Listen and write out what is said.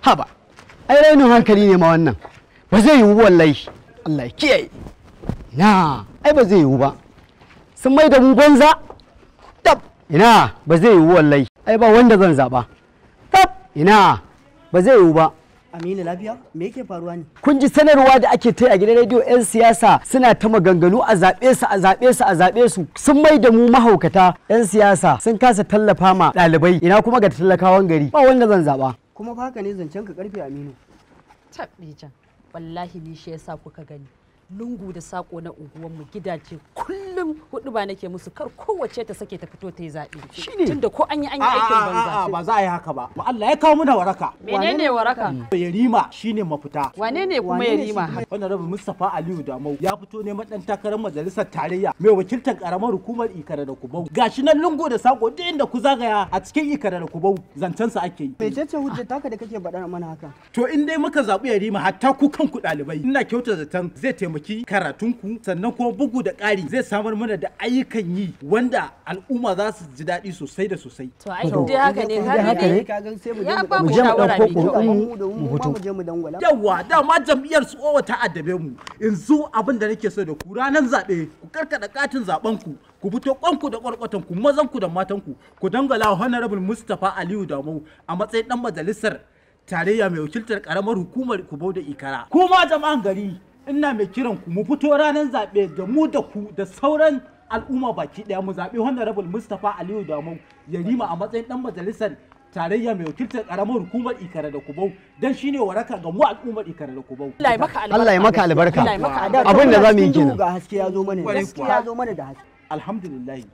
Haba, ai rainin hankali ne ma wannan. Ba zai yiwu wallahi. Allah ya kiyaye. Ina, ai ba zai yiwu ba. Sun mai da mu banza. Tab, ina, ba zai yiwu wallahi. Ai ba wanda zan zaba. Tab, ina, ba zai yiwu ba. Aminu, lafiya? Me yake faruwa ne? Kun ji sanarwa da ake ta a gidan rediyo, 'yan siyasa suna ta maganganu a zaɓe su, a zaɓe su, a zaɓe su. Sun mai da mu mahaukata. 'Yan siyasa sun kasa tallafa ma ɗalibai, ina kuma ga talakawan gari. Ba wanda zan zaɓa. Kuma fa haka ne zancen ka karfe, Aminu. Tabɗijan, wallahi ni shi yasa kuka gani lungu da sako na unguwanmu, gidaje, kullum hudu ba nake musu, kar kowace ta sake ta fito ta yi zaɓe. Shine. Tunda ko an yi aikin banza. Ba za a yi haka ba. Allah ya kawo muna waraka. Menene waraka? Yarima shine mafita. Wane ne kuma Wane ne Yarima? Wannan rabu Mustapha Aliyu Damau ya fito neman dan takarar majalisar tarayya mai wakiltar karamar hukumar Ikara da Kubau. Gashi nan lungu da sako, duk inda ku zagaya a cikin Ikara da Kubau, zancen sa ake yi. Mecece hujjar taka da kake faɗa mana haka? To, in dai muka zaɓi Yarima, hatta ku kanku ɗalibai, ina kyauta zaton zai taimaki karatunku, sannan kuma bugu da ƙari zai samar mana da ayyukan yi wanda al'umma za su ji daɗi sosai da sosai. To ai in dai haka ne, ka haka gani ne. Ka ga sai mu je Ya mu ba mu Mu je mu shawara ɗauko mai kyau. ƙuri'un mu mu fito. mu je mu dangwala. Yawwa, dama jam'iyyar su owa ta addabe mu. Yanzu abin da nake so da ku, ranar zaɓe ku karkada katin zaben ku, ku fito kwanku da kwarkwatan ku, mazan ku da matan ku, ku dangala wa Honorable Mustapha Aliyu Damau a matsayin dan majalisar tarayya mai wakiltar karamar hukumar Kubau da Ikara. Kuma jama'an gari, ina mai kiran ku mu fito ranar zaɓe, da mu da ku da sauran al'umma baki ɗaya, mu zaɓi Honorable Mustapha Aliyu Damau Yarima a matsayin dan majalisar tarayya mai wakiltar karamar hukumar Ikara da Kubau, don shine waraka ga mu al'ummar Ikara da Kubau. Allah ya maka albarka. Allah ya maka albarka. Allah ya maka albarka. Abin da za mu yi Cikin duhu kenan. ga haske ya zo mana. Kwarai Gaskiya kuwa. ya zo mana da haske. Alhamdulillah.